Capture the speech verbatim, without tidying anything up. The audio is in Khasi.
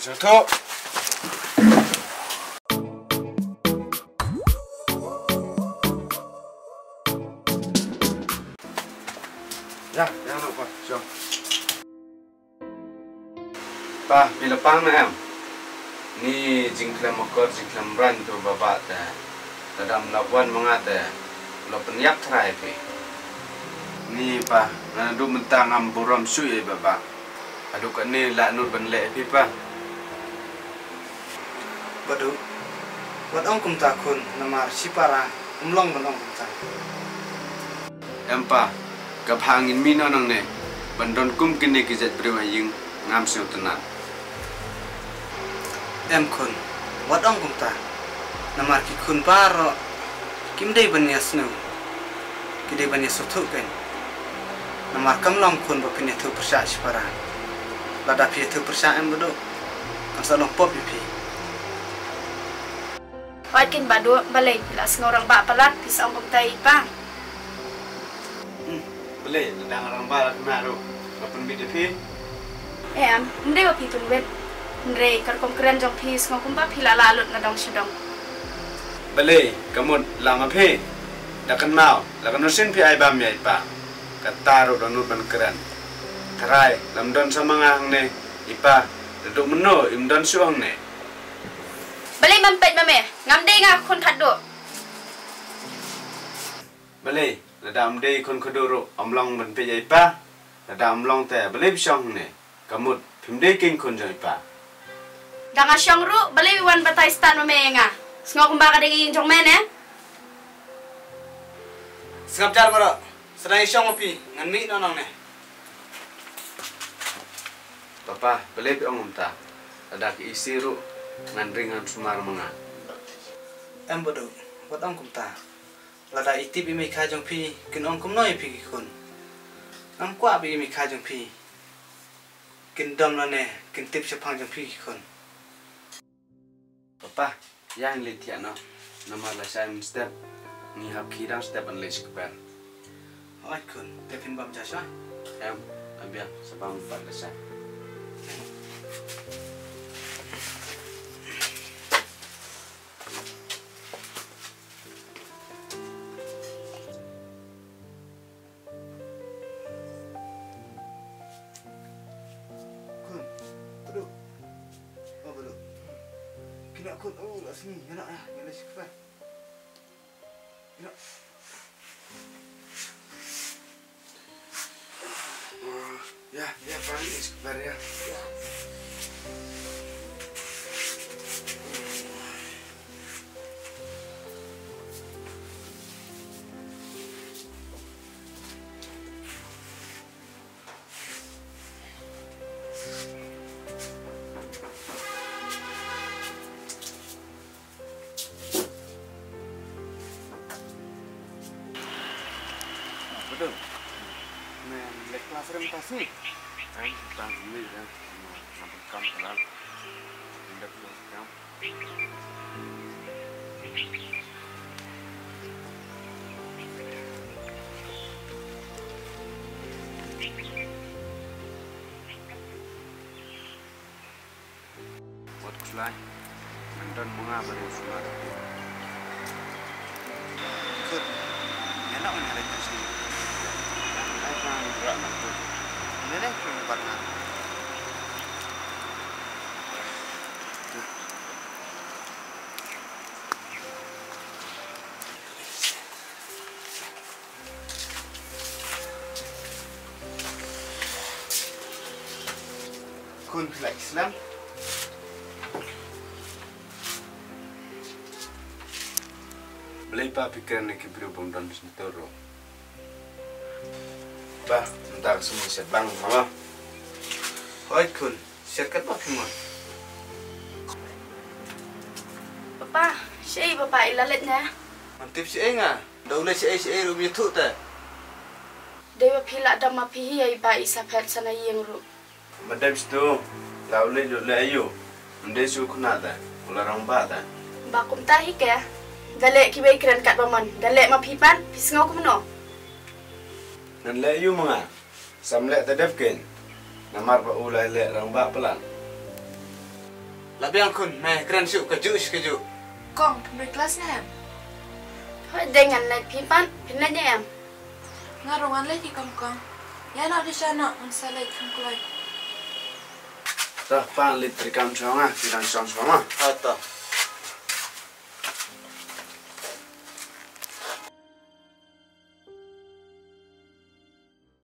Satu. Ya, ya, no, pa, jom. Pa, phi la pang ne em? Ni jingkhlem akor, jingkhlem rang tu baba te. Lada ym lah wan ma nga te, la pynïap trai phi. Ni pa, nga naduh mynta ngam burom shuh ïa baba. Haduh katne lah nud ban leh ïa phi pa. Badu, wat ong kumta khun, namar shipara ym long ban ong kumta. Em pa, ka bha ngin mih noh nangne, ban don kum kine ki jait briew ha ïing ngam sngewtynnat. Em khun, wat ong kumta. Namar ki khun baroh kim dei ban ïasnoh. Ki dei ban ïasnoh thuh kein. Namar kam long khun ba phin ïathuh pyrshah shipara. Lada phi ïathuh pyrshah em Badu, kan sa long pop ïa phi. Hooid kein Badu, balei phi la sngew rangbah palat, phi sa ong kumta ïa i pa. Hmm, balei, la dang rangbah la kynmaw ruh, la pynbit ïa phi. Em, ym dei ba phi pynbit. Hynrei ka rukom kren jong phi sngew kumba phi la lah lut na dong sha dong. Balei, ka mut la ma phi. Da kynmaw, la kano sien phi ai bam ïa i pa. Kata ruh da nud ban kren. Tharai, lam don sa ma nga hangne, i pa, da duh mynno, im don shuh hangne. Balei mam peit ma me, ngam dei nga khun khatduh. Balei, lada ym dei khun khatduh ruh, ym long ban peit ïa i pa. Lada ym long te, balei phi shong hangne? Ka mut, phim dei kein khun jong i pa. Da nga shong ruh, balei wan batai stad ma me ïa nga? Sngew kumba ka dei ïing jong me ne? Sngap jar baroh, sa dang i shong ma phi, ngan mih noh nangne. Papa, balei phi ong kumta? Lada ka isi ruh, ngan ring ngan sumar ma nga. Em Badu, wat ong kumta. Lada i tip i mei kha jong phi, kin ong kumno ïa phi ki khun. Ngam kwah ba i mei kha jong phi kin dom lane, kin tip shaphang jong phi ki khun. Papa, ïa ngi leit thiah noh. Namar la shai mynstep, ngi hap khie dang step ban leit sha kper. Hooid khun, te phin bam ja sha? Em, ym biang, sa bam pat la shai. Khun, Badu. Oh, Badu. Kine khun, oh, la sngi, ïa noh, ïa, ïa leit sha kper. Ïa noh. Oh, ïa, ïa, pa, leit sha kper, ïa. Ïa. Betul. Men lek kelas rem tasi. Ai, tang ni ya. Nampak kam kelas. Indak kelas kam. Wat khuslai. Ngan don ma nga ba dei u sumar. Khun. Ïa noh ngan leit tang sini. Ai pa ngan rah na tu. Nene khun bar na. Khun, lait slem. Balei pa phi kren ïa ki briew bym don shyntur ruh? Pa, mynta ka sum shet bang, mama. Hooid khun, shet katba phi mon. Papa, shaei papa i la leit ne? Ngam tip shaei nga. Da u leit shaei shaei ruh ym ïathuh te. Dei ba phi la dom ma phi hi, ai ba i sa phet sa na ïing ruh. Ma dei shuh, la u leit lut leh aïu? Ym dei shuh khynnah te, u la rangbah te. Ba kumta hi ke. Da leh kiwei kren katba mon, da leh ma phi pat, phi sngew kumno? Ngan leh aïu ma nga? Sam leh te dep kein. Namar ba u la leh rangbah palat. La biang khun, me kren shuh kajuh shi kajuh. Kong, phi mut klas ne em? Hoi, dei ngan leit, phi pat phin leit ne em? Nga ruh ngan leit hi kong kong. Ïa noh, dei sha noh, ngan sa leit kham kloi. To pa, leit treikam shuwa ma, phi dang shong shuwa ma. Hoi to.